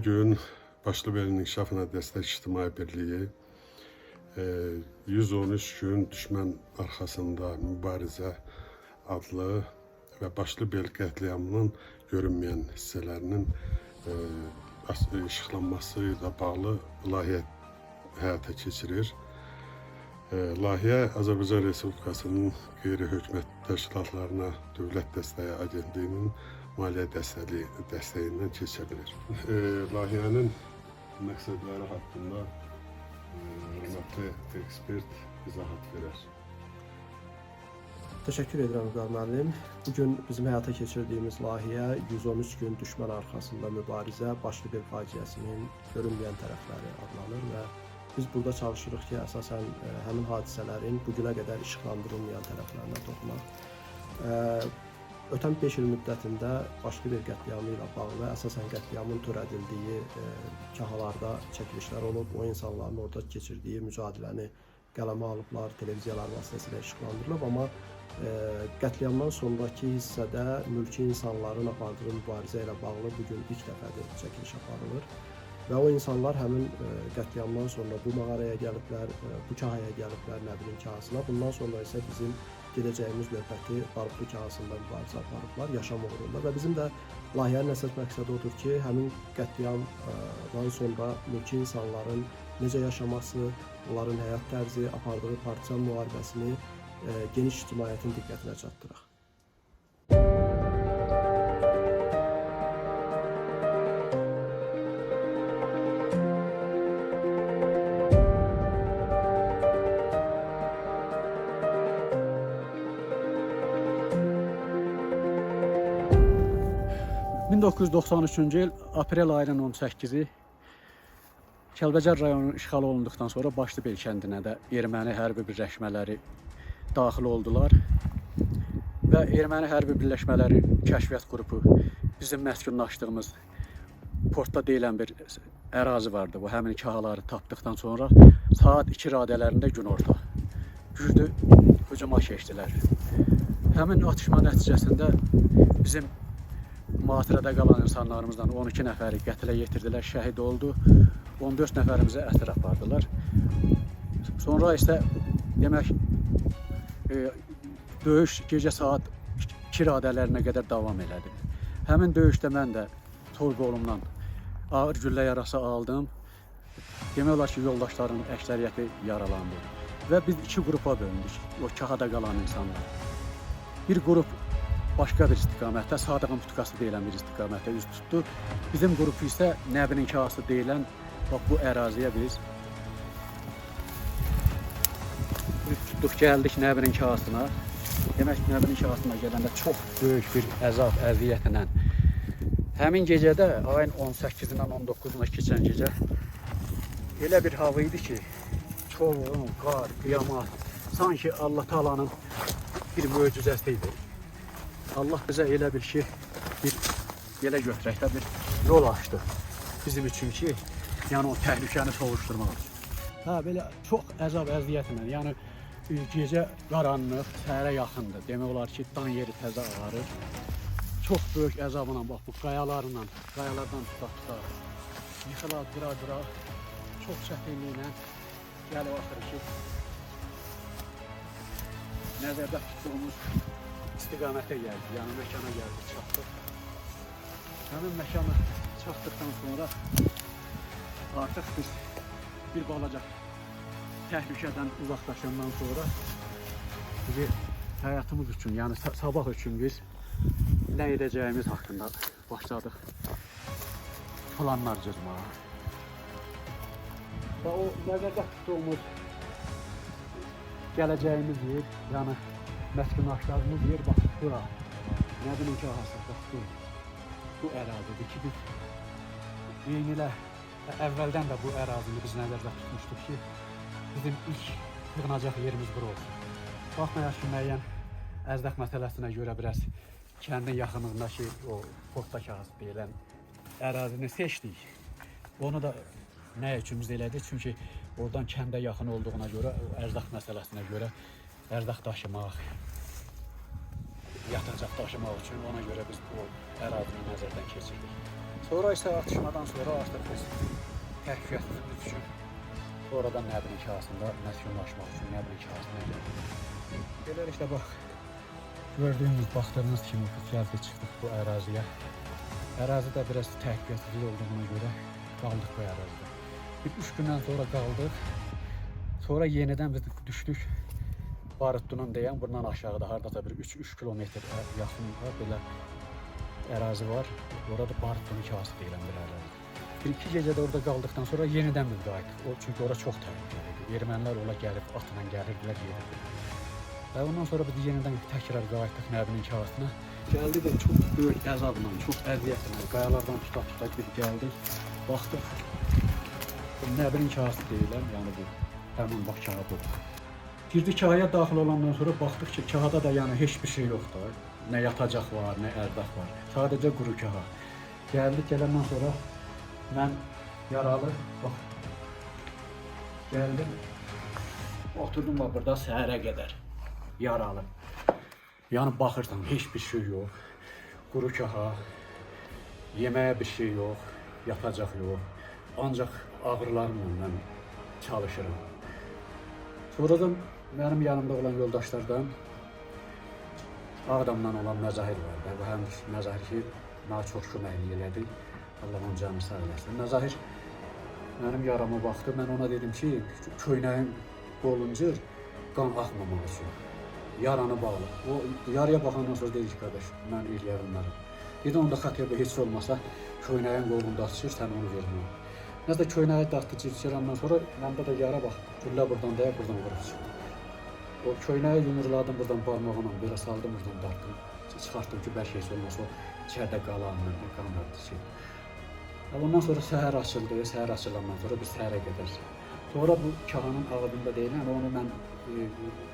Bu gün Başlıbelin İnkişafına Dəstək İctimai Birliyi 113 gün düşmən arxasında mübarizə adlı və Başlıbel qətliamının görünməyən hissələrinin işıqlanması ilə bağlı layihə həyata keçirir. Layihə Azərbaycan Respublikasının qeyri-hökumət təşkilatlarına Dövlət Dəstəyi Agentliyinin maliyyə dəstəyindən keçirilir. Layihənin məqsədləri haqqında hörmətli ekspert izahat verər. Təşəkkür edirəm Vüqar müəllim. Bu gün bizim həyata keçirdiyimiz layihə 113 gün düşmən arxasında mübarizə Başlıbel faciəsinin görünməyən tərəfləri adlanır və biz burada çalışırıq ki, əsasən həmin hadisələrin bu günə qədər işıqlandırılmayan tərəflərinə toxunaq. Ötən 5 il müddətində Başlıbel qətliamı ilə bağlı əsasən qətliamın törədildiyi kahalarda çəkilişlər olub, o insanların orada keçirdiyi mücadiləni qələmə alıblar, televiziyalar vasitəsilə işıqlandırılıb, amma qətliamdan sonrakı hissədə mülki insanların apardığı mübarizə ilə bağlı bu gün ilk dəfədir çəkiliş aparılır. Və o insanlar həmin qətliamdan sonra bu mağaraya gəliblər, bu kahaya gəliblər, Nəbinin kahasına. Bundan sonra isə bizim gedəcəyimiz növbəti Barutlu kahasında mübarizə aparıblar yaşam uğrunda və bizim də layihənin əsas məqsədi odur ki, həmin qətliamdan sonra mülki insanların necə yaşaması, onların həyat tərzi, apardığı partizan müharibəsini geniş ictimaiyyətin diqqətinə çatdıraq. ...1993-cü il aprel ayının 18-i Kəlbəcər rayonunun işğal olunduqdan sonra Başlıbel kəndinə də erməni hərbi birləşmələri daxil oldular. Və erməni hərbi birləşmələri kəşfiyyat qrupu bizim məskunlaşdığımız portda deyilən bir ərazi vardı. Bu həmin kahaları tapdıqdan sonra saat 2 radələrində günorta güclü hücuma keçdilər. Həmin atışma nəticəsində bizim mühasirədə qalan insanlarımızdan 12 nəfəri qətlə yetirdilər, şəhid oldu. 14 nəfərimizi əsir apardılar. Sonra isə demək döyüş gecə saat 2 radələrinə qədər davam elədi. Həmin döyüşdə mən də sol qolumdan ağır güllə yarası aldım. Demək olar ki, yoldaşlarımın əksəriyyəti yaralandı. Və biz iki qrupa bölündük, o kahada qalan insanlar. Bir qrup başqa bir istiqamətdə, Sadığın Putkası deyilən bir istiqamətə üz tutdu. Bizim qrup isə Nəbinin kahası deyilən bax bu əraziyə biz üz tutduq, gəldik Nəbinin kahasına. Demək Nəbinin kahasına gələndə çox böyük bir əzab, əziyyətlə həmin gecədə ayın 18-dən 19-una keçən gecə elə bir hava idi ki, çovğun, qar, qiyamat, sanki Allah Taala'nın bir möcüzəsi idi. Allah bizə elə bil ki, bir belə götürək də bir yol açdı bizim üçün ki, yəni o təhlükəni soğuşturmaq üçün. Hə, belə çox əzab əziyyətlə, yəni gecə qaranlıq, səhərə yaxındır. Demək olar ki, dan yeri təzə ağarır. Çox böyük əzabla bax bu qayalarla, qayalardan tuta-tuta, yıxıla, dura-dura, çox çətinliklə gəlib axırı ki, nəzərdə tutduğumuz istiqamətə gəldik, yəni məkana gəldik, çatdıq. Həmin məkana çatdıqdan sonra artıq biz bir balaca təhlükədən uzaqlaşandan sonra bizi həyatımız üçün, yəni sabah üçün biz nə edəcəyimiz haqqında başladıq planlar cızmağa. Və o nəzərdə tutduğumuz gələcəyimiz yer, yəni məskunlaşdığımız yer bax bura. Nəbinin kahası bax bu. Bu ərazidir ki, biz eynilə əvvəldən də bu ərazini biz nəzərdə tutmuşduq ki, bizim ilk sığınacaq yerimiz bura olsun. Baxmayaraq ki, müəyyən ərzaq məsələsinə görə biraz kəndin yaxınlığındakı o portda kahası deyilən ərazini seçdik. Onu da nə üçün biz elədik? Çünki oradan kəndə yaxın olduğuna görə, o ərzaq məsələsinə görə ərzaq daşımaq, yatacaq daşımaq üçün ona görə biz o ərazini nəzərdən keçirdik. Sonra isə atışmadan sonra artıq biz təhlükəsizliyimiz üçün sonradan Nəbinin kahasında məskunlaşmaq üçün Nəbinin kahasına gəldik. Beləliklə bax, gördüyünüz, baxdığınız kimi biz gəldik, çıxdıq bu əraziyə. Ərazidə biraz təhlükəsizlik olduğuna görə qaldıq bu ərazidə. Bir 3 gündən sonra qaldıq. Sonra yenidən biz düşdük Barutdunun deyən bundan aşağıda hardasa bir 3 kilometr yaxınlıqda belə ərazi var. Orada Barutdunun kahası deyilən bir ərazi. Bir iki gecə də orada qaldıqdan sonra yenidən biz qayıtdıq. O, çünki ora çox təhlükəli idi. Ermənilər ora gəlib atla gəlirdilər, yedirdilər. Və ondan sonra biz yenidən təkrar qayıtdıq Nəbinin kahasına. Gəldik də çox böyük əzabla, çox əziyyətlə, qayalardan tuta-tuta biz gəldik. Baxdıq, bu Nəbinin kahası deyilən, yəni bu həmin bax kaha budur. Girdik kahaya daxil olandan sonra baxdıq ki, kahada da yəni heç bir şey yoxdur. Nə yatacaq var, nə ərzaq var. Sadəcə quru kaha. Gəldik, gələndən sonra mən yaralı, bax, gəldim, oturdum bax burada səhərə qədər yaralı. Yəni baxırsan, heç bir şey yox. Quru kaha, yeməyə bir şey yox, yatacaq yox. Ancaq ağrılarımla mən çalışıram. Sonradan mənim yanımda olan yoldaşlardan Ağdamdan olan Məzahir var. Bu həm Məzahir ki, mənə çox köməklik elədi. Allah onun canını sağ eləsin. Məzahir mənim yarama baxdı. Mən ona dedim ki, köynəyin qolunu cır, qan axmamaq üçün. Yaranı bağla. O yarıya baxandan sonra dedi ki, qardaş, mən eləyə bilmərəm. Dedi, onda xatya heç olmasa köynəyin qolunu daşıyır, sən onu ver mənə. Nəsə köynəyi dartdı cırcırandan sonra məndə də yara bax, güllə buradan dəyib, buradan vurub çıxdı. O köynəyi yumurladım buradan barmağımla, belə saldım buradan dartdım. Çıxartdım ki, bəlkə heç olmasa o içəridə qalan, qan şey. Ondan sonra səhər açıldı, səhər açılandan sonra biz səhərə qədər. Sonra bu kahanın ağzında deyilən, onu mən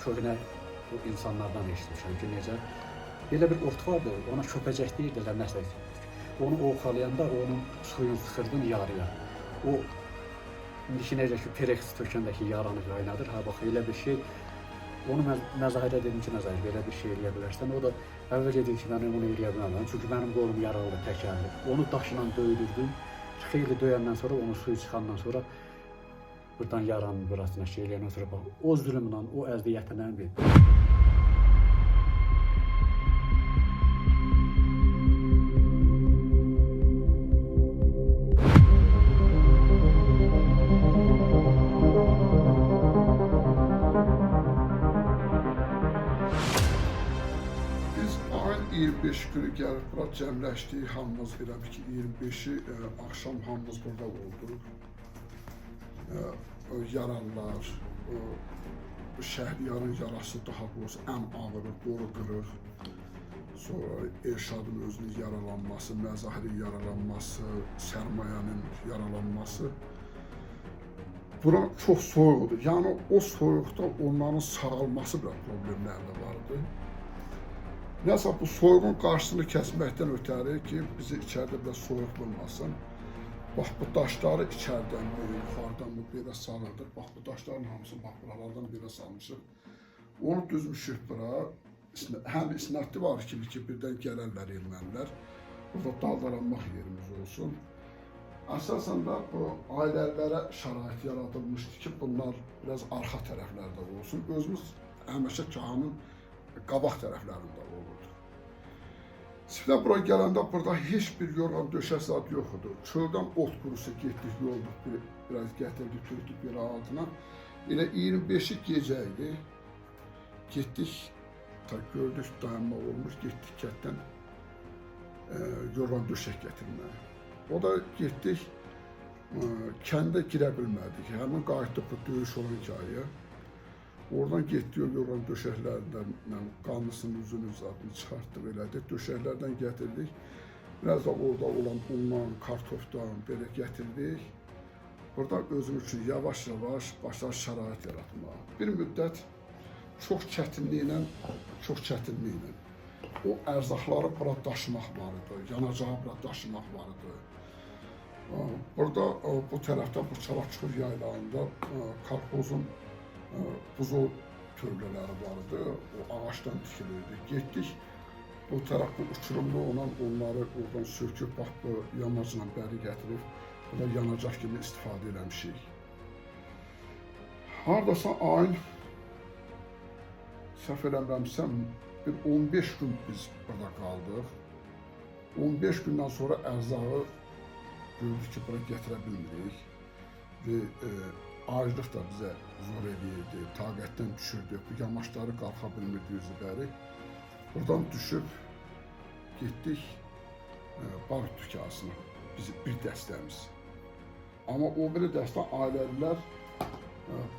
köhnə bu insanlardan eşitmişəm ki, necə belə bir ot vardı, ona köpəcək deyirdilər nəsə. Onu ovxalayanda onun suyunu sıxırdın yarıya. O indiki necə ki, pereks tökəndəki yaranı qaynadır, ha bax elə bir şey. Onu Məzahirə dedim ki, Məzahir belə bir şey eləyə bilərsən. O da əvvəl dedi ki, mən onu eləyə bilmərəm. Çünki mənim qolum yaralıdır, təkərli. Onu daşla döydürdüm. Xeyli döyəndən sonra, onun suyu çıxandan sonra buradan yaranın burasına şey eləyəndən sonra bax, o zülmlə, o əziyyətlə bir. Biz ayın 25 günü gəlib bura cəmləşdik, hamımız elə bir ki 25-i axşam hamımız burada olduq. Yaralılar, Şəhriyarın yarası daha doğrusu ən ağırı, qoru qırıq. Sonra Elşadın özünün yaralanması, Məzahirin yaralanması, Sərmayənin yaralanması. Bura çox soyuqdur. Yəni o soyuqda onların sağalması biraz problemləri də vardı. Nəsə bu soyuğun qarşısını kəsməkdən ötəri ki, bizi içəridə biraz soyuq vurmasın. Bax bu daşları içəridən belə, yuxarıdan bu belə salırdıq. Bax bu daşların hamısını bax buralardan belə salmışıq. Onu düzmüşük bura. Həm isnadlı var ki, birdən gələrlər ermənilər. Burada daldalanmaq yerimiz olsun. Əsasən də bu ailələrə şərait yaradılmışdı ki, bunlar biraz arxa tərəflərdə olsun. Özümüz həmişə kahanın qabaq tərəflərində olurduq. Siflə bura gələndə burada heç bir yorğan döşək zad yox idi. Çöldən ot qurusu getdik, yolduq, biraz gətirdik, tökdük bir altına. Elə 25-i gecə idi. Getdik, ta gördük dayanma olmuş, getdik kənddən yorğan döşək gətirməyə. O da getdik, kəndə girə bilmədik. Həmin qayıtdıq bu döyüş olan hekayəyə. Oradan getdik o yorğan döşəklərdən, qanlısının üzünü zadını çıxartdıq elədik. Döşəklərdən gətirdik. Biraz da orada olan undan, kartofdan belə gətirdik. Burada özüm üçün yavaş-yavaş başladı şərait yaratmağa. Bir müddət çox çətinliklə o ərzaqları bura daşımaq var idi, yanacağı bura daşımaq var idi. Burada bu tərəfdə bu Çaraqçuxur yaylağında kolxozun buzov tövlələri var idi, o ağacdan tikilirdi. Getdik, Bu tərəf bu uçurumlu olan onları oradan söküb, bax bu yamacla bəri gətirib, burada yanacaq kimi istifadə eləmişik. Hardasa ayın, səhv eləmirəmsə, bir 15 gün biz burada qaldıq. 15 gündən sonra ərzağı gördük ki, bura gətirə bilmirik və aclıq da bizə zor eləyirdi, taqətdən düşürdük, bu yamaçları qalxa bilmirdi üzü bəri. Buradan düşüb getdik barut dükanına, bizim bir dəstəmiz. Amma o biri dəstə ailəlilər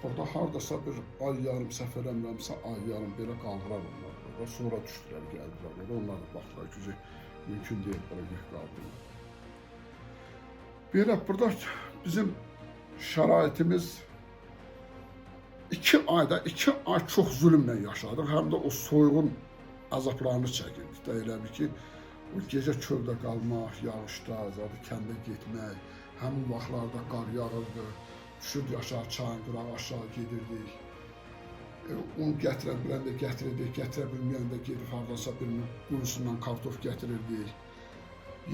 burada hardasa bir ay yarım, səhv eləmirəmsə, ay yarım belə qaldılar onlar burada. Sonra düşdülər, gəldilər orada, onlar da baxdılar ki, mümkün deyil bura gedib qaldırmaq. Belə burada bizim şəraitimiz 2 ayda, 2 ay çox zülmlə yaşadıq, həm də o soyuğun əzablarını çəkirdik də, elə bil ki, o gecə çöldə qalmaq, yağışda, zadı kəndə getmək, həmin vaxtlarda qar yağırdı, düşürdük aşağı çayın qırağı aşağı gedirdik. Un gətirə bilən də gətirirdik, gətirə bilməyən də gedib hardasa bir quyusundan kartof gətirirdik.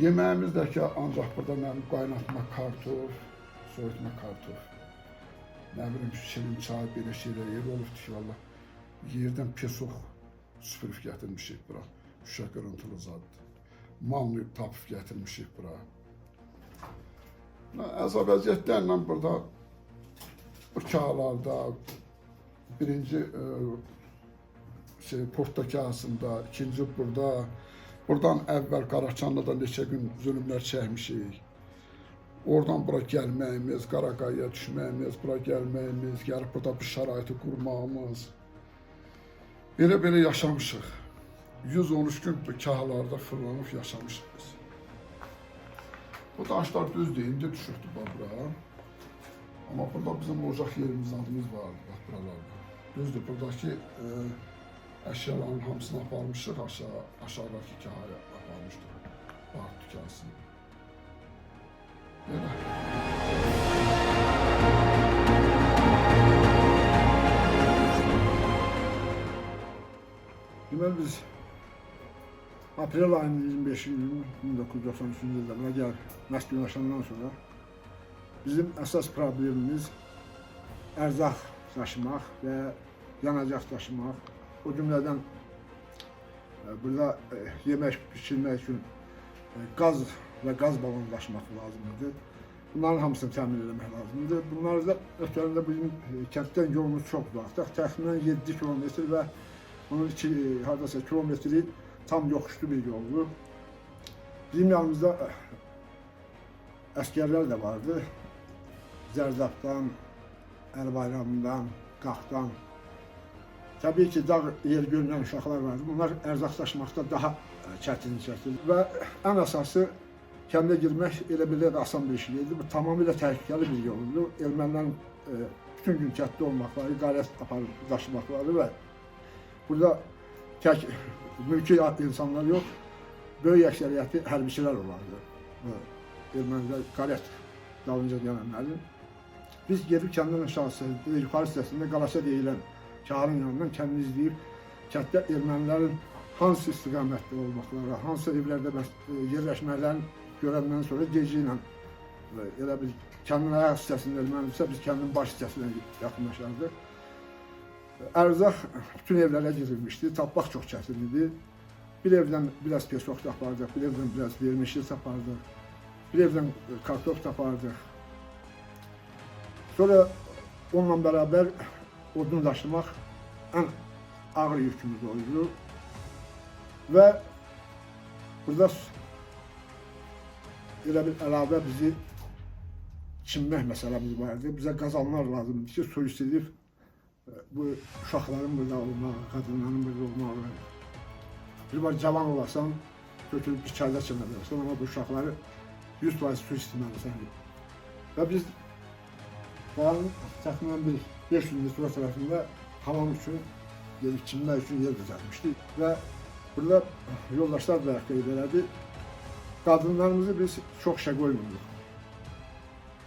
Yeməyimiz də ki, ancaq burada nə bilim qaynatma kartof, soyutma kartof, nə bilim şirin çay, belə şeylər elə olubdur ki, valla yerdən pesox süpürüb gətirmişik bura, şüşə qırıntılı zaddır. Manlı tapıb gətirmişik bura. Əzab əziyyətlərlə burada bu kahalarda, birinci Portda kahasında, ikinci burada, buradan əvvəl Qaraçanda da neçə gün zülmlər çəkmişik. Oradan bura gəlməyimiz, Qaraqayaya düşməyimiz, bura gəlməyimiz, gəlib burada bir şəraiti qurmağımız. Belə-belə yaşamışıq. 113 gün bu kahalarda fırlanıb yaşamışıq biz. Bu daşlar düzdür, indi düşübdür bax bura. Amma burada bizim ocaq yerimiz, adımız vardı bax buralarda. Düzdür, buradakı əşyaların hamısını aparmışıq, aşağıdakı kahaya aparmışdıq. Barut dükansını. Belə. Deməli biz aprel ayının 25-ci günü 1993-cü ildə bura gəlib məskunlaşandan sonra bizim əsas problemimiz ərzaq daşımaq və yanacaq daşımaq. O cümlədən burada yemək bişirmək üçün qaz və qaz balonu daşımaq lazım idi. Bunların hamısını təmin eləmək lazım idi. Bunları da ötərində bizim kənddən yolumuz çox uzaqdır. Təxminən 7 kilometr və onun 2 hardasa kilometri tam yoxuşlu bir yoldur. Bizim yanımızda əsgərlər də vardı. Zərdabdan, Əlbayramdan, Qaxdan. Təbii ki, dağ yer görməyən uşaqlar vardı. Bunlar ərzaq daşımaqda daha çətin çəkir. Və ən əsası kəndə girmək elə belə də asan bir iş deyildi. Bu tamamilə təhlükəli bir yoldur. Ermənilərin bütün gün kənddə olmaqları, qarət aparıb daşımaqları və burada tək mülki insanlar yox, böyük əksəriyyəti hərbiçilər olardı. Ermənilər qarət dalınca gələnlərin. Biz gedib kəndin aşağısı, yuxarı hissəsində Qalaşa deyilən kaharın yanından kəndi izləyib, kənddə ermənilərin hansı istiqamətdə olmaqları, hansı evlərdə yerləşmələrini görəndən sonra gecə ilə elə bir kəndin ayaq hissəsində ermənidirsə, biz kəndin baş hissəsinə yaxınlaşardıq. Ərzaq bütün evlərə girilmişdi, tapmaq çox çətin idi. Bir evdən biraz pesox tapardıq, bir evdən biraz vermişli tapardıq, bir evdən kartof tapardıq. Sonra onunla bərabər odun daşımaq ən ağır yükümüz oldu. Və burada elə bir əlavə bizi çimmək məsələmiz vardı. Bizə qazanlar lazımdı ki, su istilib bu uşaqların burada olmağı, qadınların burada olmağı. Bir var cavan olasan, götürüb bir çayda çimə bilərsən, amma bu uşaqları 100% su istiməlisən. Və biz qalanın təxminən bir 500 metr tərəfində hamam üçün, gedib çimmək üçün yer düzəltmişdik. Və burada yoldaşlar da qeyd elədi, qadınlarımızı biz çox işə qoymuyuq.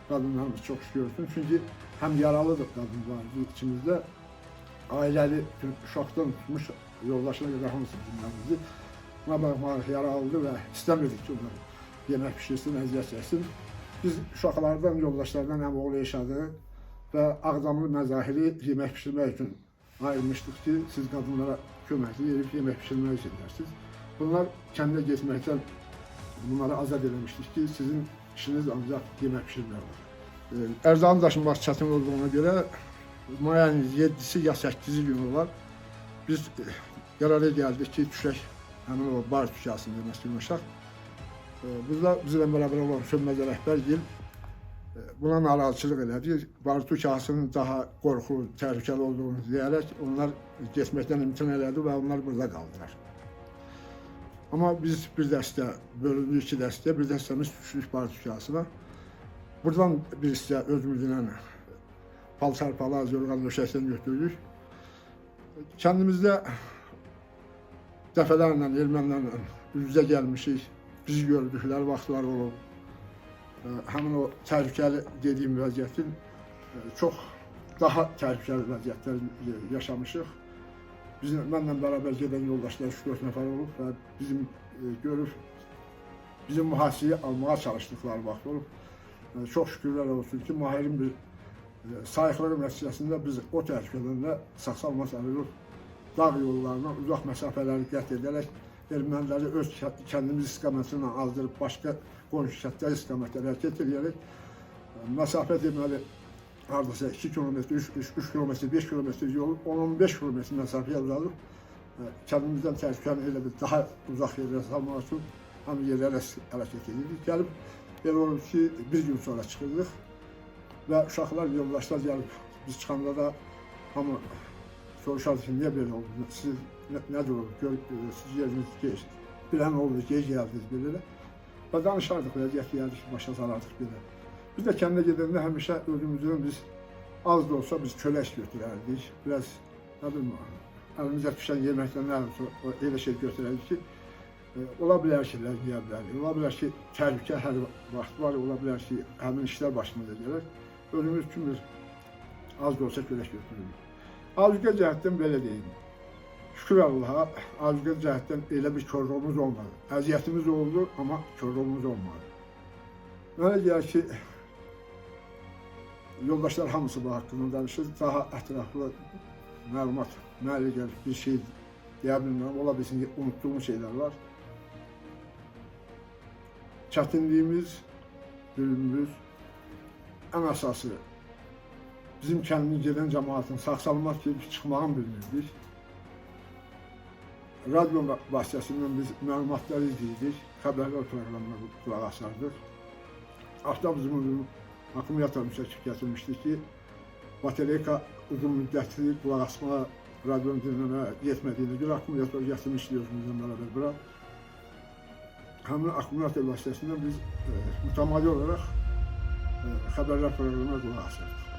Qadınlarımız çox iş görsün, çünki həm yaralıdır qadın vardı içimizdə, ailəli, uşaqdan tutmuş yoldaşına qədər hamısı bizim yanımızdı. Buna baxmayaraq yaralıdır və istəmirdik ki, onlar yemək pişirsin, əziyyət çəksin. Biz uşaqlardan, yoldaşlardan əmioğlu Elşadı və Ağdamlı Məzahiri yemək pişirmək üçün ayırmışdıq ki, siz qadınlara köməklik edib yemək pişirmək üçün edərsiniz. Bunlar kəndə getməkdən bunları azad eləmişdik ki, sizin işiniz ancaq yemək pişirmək olur. Ərzağın daşınması çətin olduğuna görə may ayının 7-si ya 8-i gün olar. Biz qərara gəldik ki, düşək həmin o bar tükasında məskunlaşaq. Burada bizlə bərabər olan Sönməz Rəhbərgil buna narazıçılıq elədi. Barı tükasının daha qorxu, təhlükəli olduğunu deyərək onlar getməkdən imtina elədi və onlar burada qaldılar. Amma biz bir dəstə bölündük iki dəstəyə, bir dəstəmiz düşdük barı tükasına. Buradan bir hissə özümüzlə paltar, palaz, yorğan, döşəkdən götürdük. Kəndimizdə dəfələrlə ermənilərlə üz-üzə gəlmişik. Bizi gördükləri vaxtlar olub. Həmin o təhlükəli dediyim vəziyyətin çox daha təhlükəli vəziyyətlər yaşamışıq. Bizim, mənlə bərabər gedən yoldaşlar 3-4 nəfər olub və bizim görüb bizim mühasirəyə almağa çalışdıqları vaxt olub. Çox şükürlər olsun ki, Mahirin bir sayıqlığı nəticəsində biz o təhlükədən də sağ-salamat alırıq. Dağ yollarına uzaq məsafələri qət edərək erməniləri öz kəndimiz istiqamətindən azdırıb başqa qonşu kəndlər istiqamətdə hərəkət edərək məsafə deməli hardasa 2 kilometr, 3 kilometr, 5 kilometr yolu 10-15 kilometr məsafəyə uzadıb kəndimizdən təhlükəni elə bir daha uzaq yerlərə salmaq üçün həmin yerlərə hərəkət edirdik. Gəlib elə olub ki, bir gün sonra çıxırdıq və uşaqlar, yoldaşlar gəlib biz çıxanda da hamı soruşardı ki, niyə belə oldu, siz nədir oldu, siz yeriniz gec, bilən oldu, gec gəldiniz belə. Və danışardıq, vəziyyət gəldik, başa salardıq belə. Biz də kəndə gedəndə həmişə özümüzdən biz az da olsa biz çölək götürərdik. Biraz, nə bilim, əlimizə düşən yeməkdən nə olsa elə şey götürərdik ki, ola bilər ki, ləngiyə bilər, ola bilər ki, təhlükə hər vaxt var, ola bilər ki, həmin işlər başımıza gələr. Özümüz üçün biz az da olsa çölək götürürük. Azuqə cəhətdən belə deyim. Şükür Allaha, azuqə cəhətdən elə bir korluğumuz olmadı. Əziyyətimiz oldu, amma korluğumuz olmadı. Mənə gəlir ki, yoldaşlar hamısı bu haqqında danışır. Daha ətraflı məlumat mənə elə gəlir, bir şey deyə bilmirəm. Ola bilsin ki, unutduğum şeylər var. Çətinliyimiz, zülmümüz, ən əsası bizim kəndin gedən cəmaatın sağ-salamat gedib çıxmağını bilmirdik. Radyo vasitəsindən biz məlumatları izləyirdik, xəbərlər proqramına qulaq asardıq. Avtobusumuzun akkumulyatorunu çəkib gətirmişdik ki, batareyka uzun müddətli qulaq asmağa, radyonu dinləməyə yetmədiyinə görə akkumulyator gətirmişdik özümüzlə bərabər bura. Həmin akkumulyator vasitəsindən biz mütəmadi olaraq xəbərlər proqramına qulaq asırdıq.